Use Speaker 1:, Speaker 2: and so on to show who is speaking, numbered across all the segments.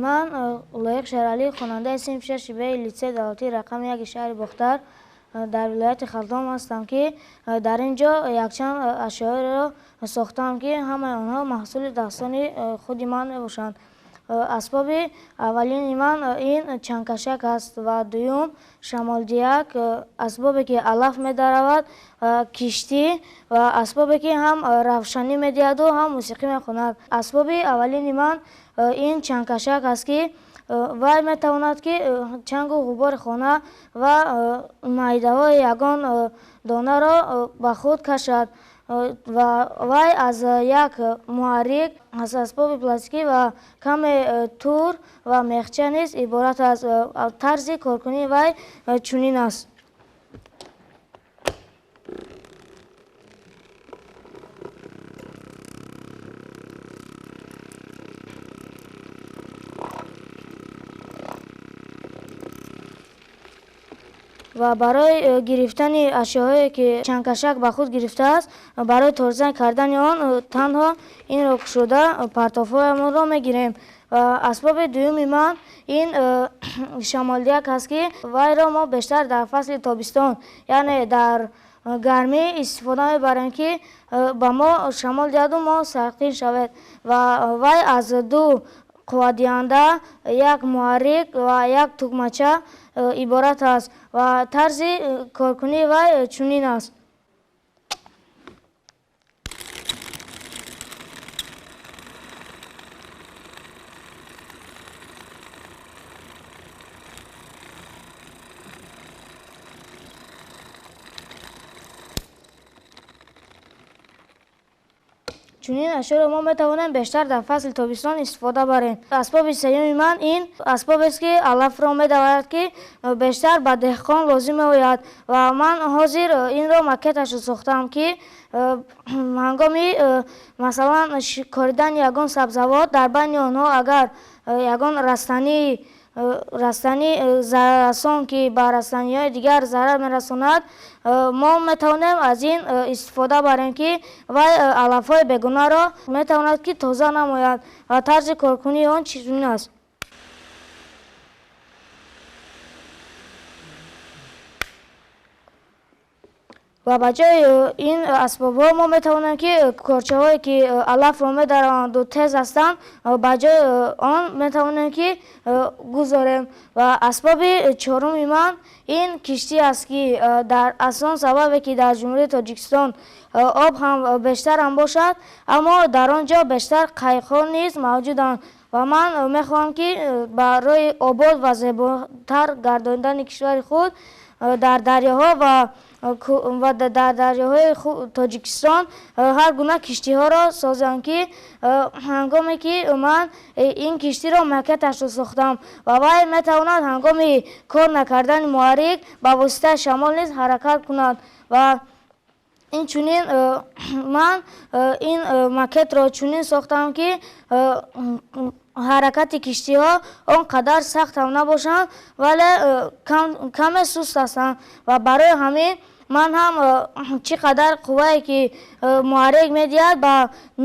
Speaker 1: Ман Лоиқ Шералӣ, хонандаи синфи шаши Б литсейи давлатии рақами яки шаҳри Бохтар дар вилояти Хатлон ҳастам, ки дар ин ҷо якчанд ашёеро сохтаам, ки ҳамаи онҳо маҳсули дастони худи ман мебошанд. Асбоби аввалини ман ин чангкашак аст ва дуюм шамолдиҳак, асбобе ки алаф медаравад, киштӣ ва асбобе ки ҳам равшанӣ медиҳаду ҳам мусиқӣ мехонад. Асбоби аввалини ман ин чангкашак аст, ки вай метавонад, ки чангу ғубори хона ва майдаҳои ягон донаро ба худ кашад ва вай аз як муҳаррик, аз асбоби пластикӣ ва каме тур ва мехча низ иборат аст. Тарзи коркунии вай чунин аст. Ва барои гирифтани ашёҳое ки чангкашак ба худ гирифтааст, барои тоза кардани он танҳо инро кушода партофҳоямонро мегирем. Ва асбоби дуюми ман ин шамолдиҳак аст, ки вайро мо бештар дар фасли тобистон, яъне дар гармӣ истифода мебарем, ки ба мо шамол диҳаду мо сарқин шавед. Ва вай аз ду қувватдиҳанда, як муҳаррик ва як тугмача иборат аст ва тарзи коркунии вай чунин аст. Чунин ашёро мо метавонем бештар дар фасли тобистон истифода барем. Асбоби сеюми ман ин асбобест, ки алафро медаварад, ки бештар ба деҳқон лозим меояд. Ва ман ҳозир инро макеташро сохтаам, ки ҳангоми масалан коридани ягон сабзавот дар байни онҳо агар ягон растани зараррасон, ки ба растаниҳои дигар зарар мерасонад, мо метавонем аз ин истифода барем, ки вай алафҳои бегунаро метавонад, ки тоза намояд. Ва тарзи коркунии он чунин аст. Ва ба ҷои ин асбобҳо мо метавонем, ки корчаҳое ки алафро медараванду тез ҳастанд, ба ҷои он метавонем, ки гузорем. Ва асбоби чоруми ман ин киштӣ аст, ки дар аз он сабабе ки дар Ҷумҳурии Тоҷикистон об ҳам бештар ҳам бошад, аммо дар он ҷо бештар қайиқҳо низ мавҷуданд. Ва ман мехоҳам, ки барои обод ва зеботар гардондани кишвари худ дар дарёҳо ва дар дарёҳои Тоҷикистон ҳар гуна киштиҳоро созам, ки ҳангоме ки ман ин киштиро макеташро сохтам ва вай метавонад ҳангоми кор накардани муҳаррик ба воситаи шамол низ ҳаракат кунад. Ва инчунин ман ин макетро чунин сохтам, ки ҳаракати киштиҳо он қадар сахт ҳам набошанд, вале каме суст ҳастанд. Ва барои ҳамин ман ҳам чӣ қадар қуввае ки муҳаррик медиҳад, ба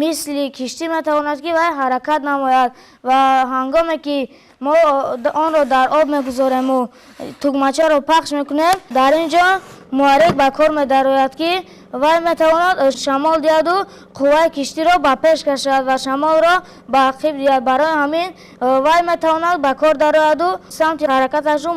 Speaker 1: мисли киштӣ метавонад, ки вай ҳаракат намояд. Ва ҳангоме ки мо онро дар об мегузорему тугмачаро пахш мекунем, дар ин ҷо муҳаррик ба кор медарояд, ки вай метавонад шамол диҳаду қувваи киштиро ба пеш кашад ва шамолро ба ақиб диҳад. Барои ҳамин вай метавонад ба кор дарояду самти ҳаракаташро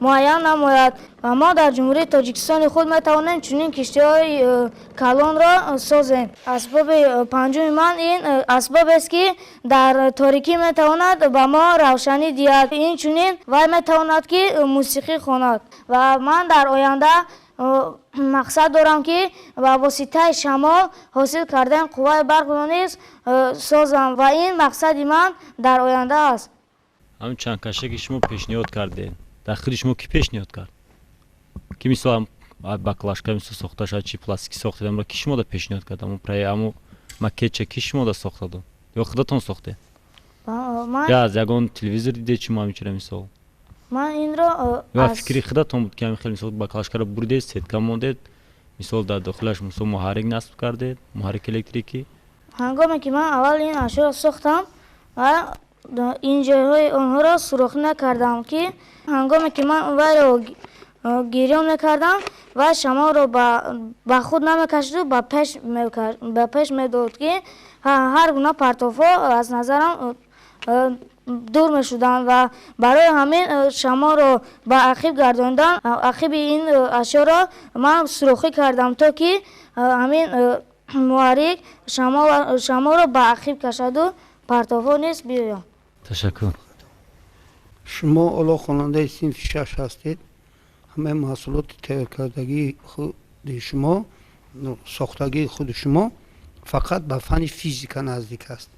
Speaker 1: муайян намояд. Ва мо дар Ҷумҳурии Тоҷикистони худ метавонем чунин киштиҳои калонро созем. Асбоби панҷуми ман ин асбобест, ки дар торикӣ метавонад ба мо равшанӣ диҳад. Инчунин вай метавонад, ки мусиқӣ хонад. Ва ман дар оянда мақсад дорам, ки ба воситаи шамол ҳосил кардани қувваи барқро низ созам ва ин мақсади ман дар оянда аст.
Speaker 2: Ҳамин чангкашаке ки шумо пешниҳод кардед, дар худи шумо кӣ пешниҳод кард? Ки мисол баклажка мисол сохта шавад, чи пластикӣ сохтед, амро ки шумо да пешниҳод кард? Аммо проект, аммо макетча ки шумо да сохта дод? Ё худатон сохтед? Ё аз ягон телевизор дидед шумо ҳамин чиро мисол?
Speaker 1: Ман инро
Speaker 2: ё фикри худатон буд, ки ҳамин хел мисол баклажкаро бурдед, сетка мондед, мисол дар дохилаш мисол муҳаррик насб кардед, муҳаррики электрикӣ?
Speaker 1: Ҳангоме ки ман аввал ин ашёро сохтам ва Ин ҷойҳои онҳоро сурохӣ накардам, ки ҳангоме ки ман вайро гирён мекардам, вай шамолро ба худ намекашиду ба пеш медод, ки ҳар гуна партовҳо аз назарам дур мешуданд ва барои ҳамин шамолро ба ақиб гардондан, ақиби ин ашёро ман сурохӣ кардам, то ки ҳамин муҳаррик шамолро ба ақиб кашаду партовҳо низ биёянд.
Speaker 2: Ташаккур.
Speaker 3: Шумо ҳоло хонандаи синфи шаш ҳастед. Ҳамаи маҳсулоти тайёркардагии худи шумо, сохтагии худи шумо фақат ба фанни физика наздик аст.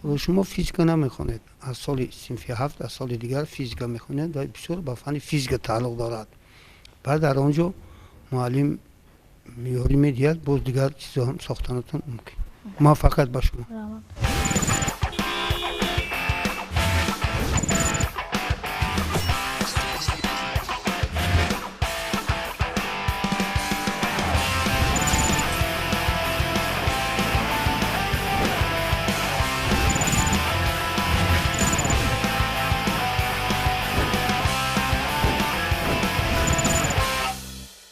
Speaker 3: Ҳоло шумо физика намехонед, аз соли синфи ҳафт, аз соли дигар физика мехонед ва бисёр ба фанни физика тааллуқ дорад. Баъд дар он ҷо муаллим ёрӣ медиҳад, боз дигар чизҳо ҳам сохтанатон мумкин. Муваффақият ба шумо.
Speaker 1: Раҳмат.